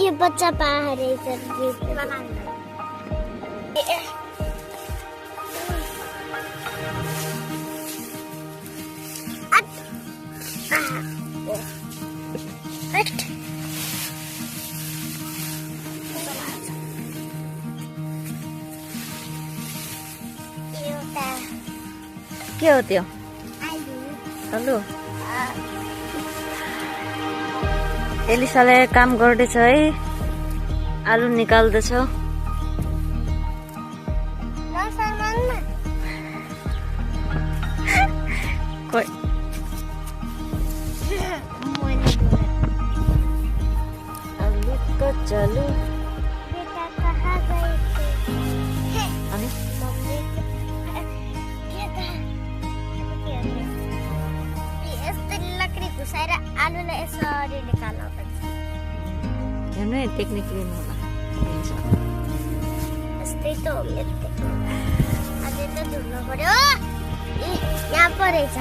ये बच्चा बाहर है इधर के हो त्यो आलु एलिसाले काम गर्दैछ है आलु निकाल्दैछ कोही आलु कचालु बेटा कहाँ गए थे अनि मम्मी के था यस्तो लकडी घुसाएर आलुलाई यसरी निकाल्नु पर्छ हेर्नु टेक्निक लिनु होला यस्तै त हो मेरो अझै त धुनु पर्यो यहाँ परेछ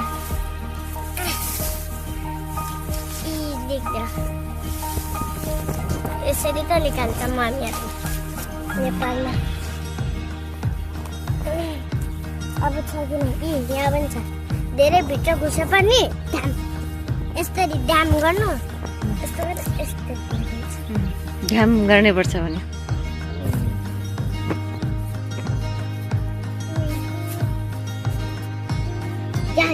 देख्दा यसरी त निकाल्छ मम्मीहरू नेपालमा अब छ कि यहाँ पनि छ धेरै भित्र घुसे पनि ड्याम यसरी ड्याम गर्नु यस्तो यस्तो घाम गर्नै पर्छ भने या